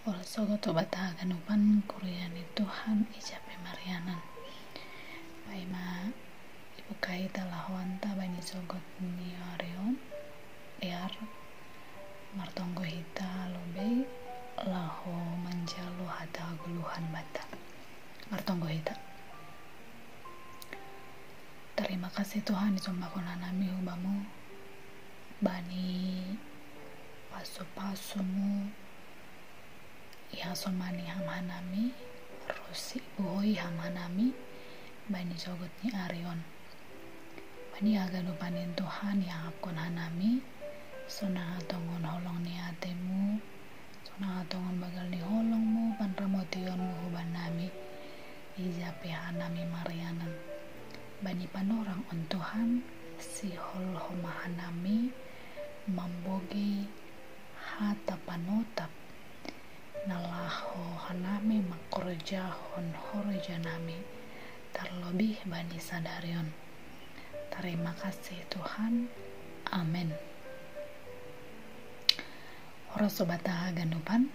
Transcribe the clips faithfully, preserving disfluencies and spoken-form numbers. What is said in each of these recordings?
Olo sogot obat haganupan kurian ni Tuhan ija pe marianan. Paima ibu kaita lahoanta bani sogot ni arion, iar martonggo hita lobei laho manjalo hata hagoluhan banta. Martonggo hita. Tarima kasih Tuhan, isombahon hanami hu Bamu bani pasu-pasumu, ihasomani Ham hanami, ro sibuhoi Ham hanami bani sogot ni arion. Bani haganupan ni Tuhan ihahapkon hanami, sonang hatongon holong ni atemu, sonang hatongon bagal ni holongmu, panramotionmu huban nami, ija pe hanami marianan. Bani panorang on Tuhan, sihol Ho ma hanami mambogei hata panotap na laho hanami mangkorjahon horja nami, tarlobih bani sadari on. Tarima kasih Tuhan. Amen. Horas obat haganupan,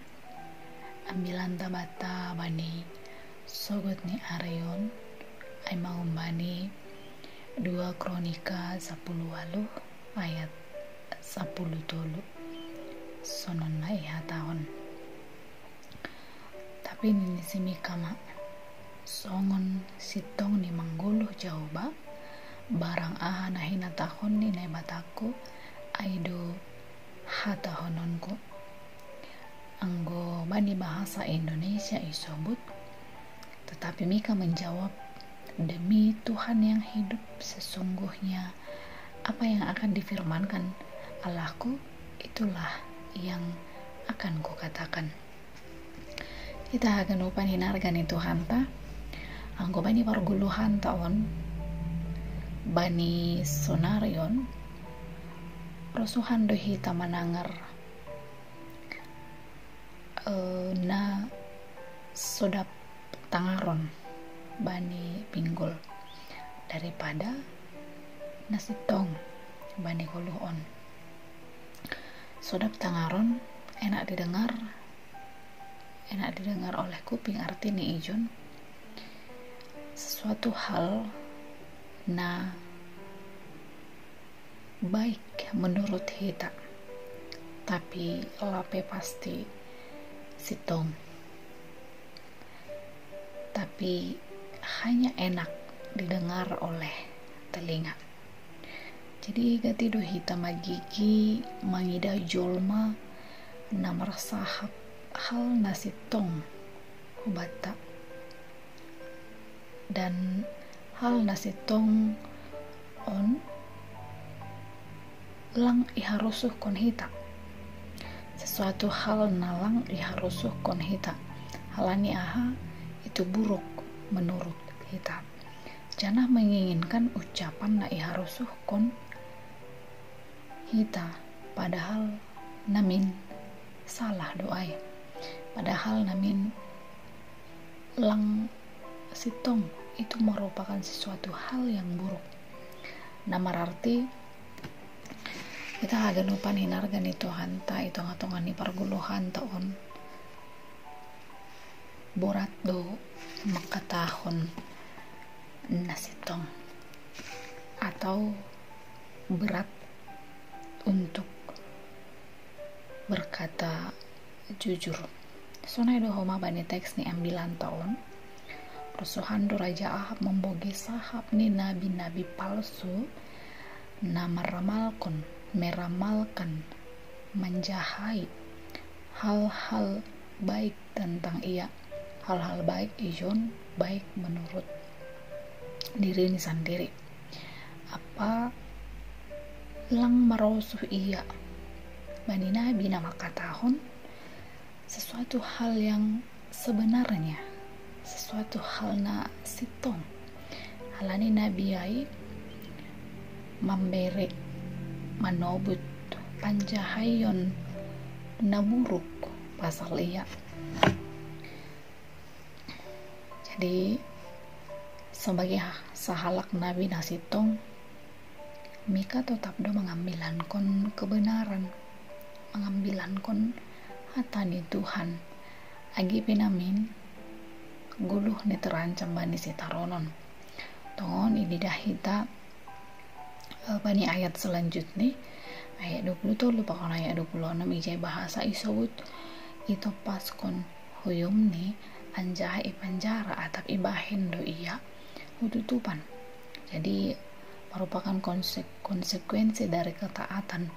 ambilanta banta bani sogot ni arion, ai ma humbani dua Kronika sapuluh ualuh ayat sapuluh tolu. Sonon ma ihatahon. Tapi nini si Mika ma, songon sintong ni manggoluh Jahowa, barang aha na hinatahon ni Naibatangku, ai do hatahononku. Anggo bani bahasa Indonesia isobut, tetapi Mika menjawab, demi Tuhan yang hidup, sesungguhnya apa yang akan difirmankan Allahku, itulah yang akan kukatakan. Hita haganupan hinarga ni Tuhanta, anggo bani pargoluhanta on, bani sonari on, rosuhan do hita manangar eh, na sodap tangaron bani pinggol daripada na sintong bani goluh on. Sodap tangaron enak didengar, enak didengar oleh kuping, artini ijon, sesuatu hal na baik menurut hita, tapi lape pasti sintong, tapi hanya enak didengar oleh telinga. Jadi, igat i do hita magigi mangidah jolma na marsahap hal na sintong hu banta. Dan hal na sintong on lang iharosuhkon hita. Sesuatu hal na lang iharosuhkon hita. Halani aha? Itu buruk menurut hita. Janah menginginkan ucapan na iharosuhkon hita, padahal namin salah do ai. Padahal namin lang sintong itu merupakan sesuatu hal yang buruk. Na mararti hita haganupan hinarga ni Tuhanta i tonga-tonga ni pargoluhanta on, borat do mangkatahon na sintong, atau berat untuk berkata jujur. Sonai do homa bani teks ni ambilanta on. Rosuhan do Raja Ahab mambogei sahap ni nabi-nabi palsu na meramalkon, meramalkan, manjahai hal-hal baik tentang ia. Hal-hal baik ijon? Baik menurut dirini sandiri. Apa lang marosuh ia bani nabi na mangkatahon sesuatu hal yang sebenarnya, sesuatu hal na sintong. Halani nabi ai mambere, manobut panjahaion na buruk pasal ia. Jadi, sebagai sahalak nabi na sintong, Mika totap do mangambilankon kebenaran, mangambilankon hata ni Tuhan, Agi pe namin guluh ni terancam bani si taronon. Tongon i lidah hita, eh, bani ayat selanjutnya, ayat dua puluh tolu pakon ayat dua puluh enam, ijai bahasa isobut itopaskon huyumni, anjaha ipanjara atap ibahen do ia hu tutupan. Jadi merupakan konse-, konsekuensi dari ketaatan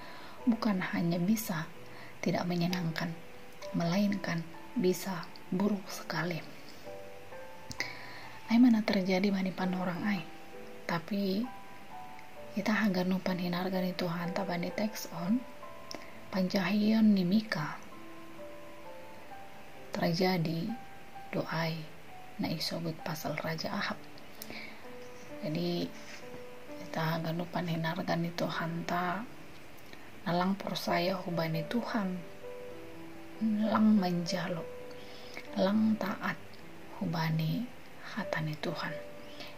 bukan hanya bisa tidak menyenangkan, melainkan bisa buruk sekali. Ai mana terjadi bani panorang ai. Tapi hita haganupan hinarga ni Tuhanta bani teks on, panjahion ni Mika terjadi do ai na isobut pasal Raja Ahab. Jadi hita haganupan hinarga ni Tuhanta, na lang porsaya hubani Tuhan, lang manjalo, lang taat hubani hata ni Tuhan.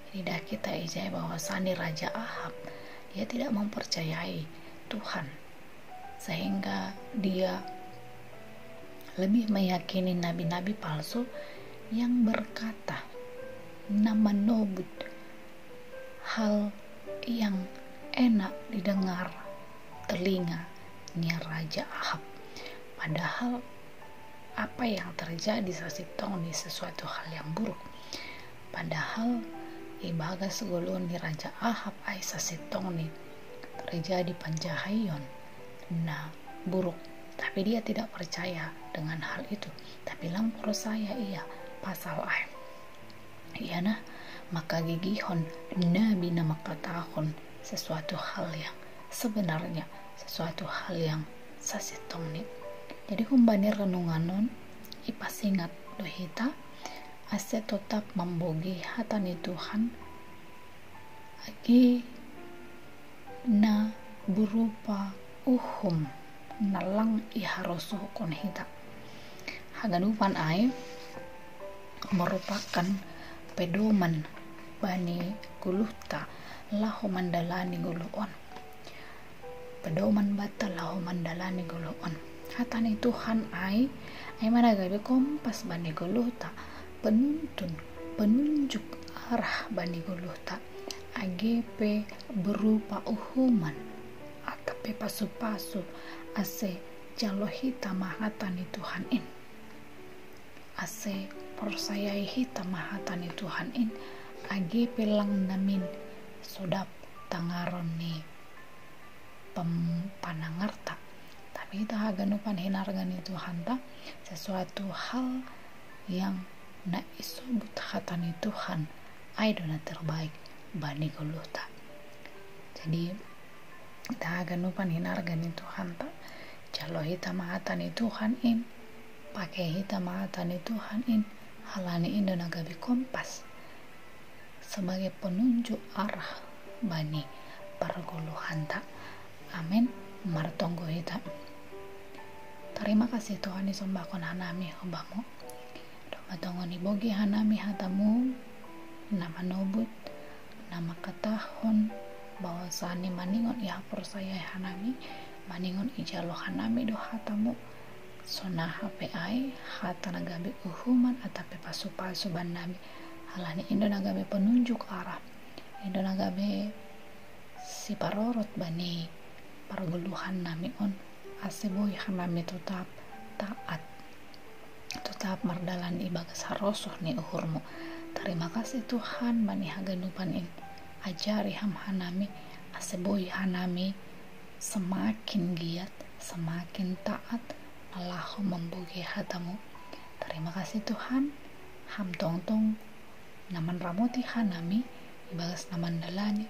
Jadi dah kita ijai bahwasanya Raja Ahab, dia tidak mempercayai Tuhan, sehingga dia lebih meyakini nabi-nabi palsu yang berkata, na manobut hal yang enak didengar telinga ni Raja Ahab. Padahal apa yang terjadi sasintongni sesuatu hal yang buruk. Padahal ibagas goluh ni Raja Ahab ai sasintongni terjadi panjahaion na buruk. Tapi dia tidak percaya dengan hal itu. Tapi lang porsaya ia pasal ai. Ia na makagigihon nabi na mangkatahon sesuatu hal yang sebenarnya, sesuatu hal yang sasintongni. Jadi humbani renungan on, ipasingat do hita ase totap mambogei hata ni Tuhan, agi na berupa uhum na lang iharosuhkon hita. Haganupan ai merupakan pedoman bani goluhta laho mandalani goluh on. Pedoman banta laho mandalani goluh on. Hata ni Tuhan ai, ai mana gabe kompas bani goluhta, penuntun, penunjuk arah bani goluhta, age pe berupa uhuman atap pe pasu-pasu, ase jalo hita ma hata ni Tuhan in, ase porsayai hita ma hata ni Tuhan in, age pe lang namin so dap tangaron ni pem-, panangarta. Tapi hita haganupan hinarga ni Tuhanta, sesuatu hal yang na isobut hata ni Tuhan ai do na terbaik bani goluhta. Jadi hita haganupan hinarga ni Tuhanta, jalo hita ma hata ni Tuhan in, pake hita ma hata ni Tuhan in, halani in do na gabe kompas sebagai penunjuk arah bani pargoluhanta. Amen. Martonggo hita. Tarima kasih Tuhan, isombahkon hanami ho Bamu. Domma tongon ibogei hanami hatamu na manobut, na mangkatahon bahwasani maningon ihaporsayai hanami, maningon ijalo hanami do hatamu, sonaha pe ai hata na gabe uhuman atap pe pasu-pasu bannami, halani in do na gabe penunjuk arah, in do na gabe siparorot bani pargoluhannami on, ase boi hanami totap taat, totap mardalan ibagas harosuh ni uhurmu. Tarima kasih Tuhan bani haganupan in. Ajari Ham hanami, ase boi hanami semakin giat, semakin taat, na laho mambogei hatamu. Tarima kasih Tuhan, Ham tongtong na manramoti hanami ibagas na mandalani,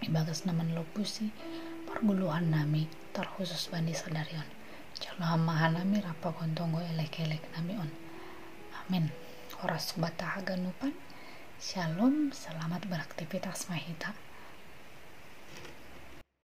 ibagas na manlopusi pargoluhannami, tarhusus bani sadari on. Jalo Ham ma hanami rap pakon tonggo elek-eleknami on. Amen. Horas hubanta haganupan. Shalom, selamat beraktivitas ma hita.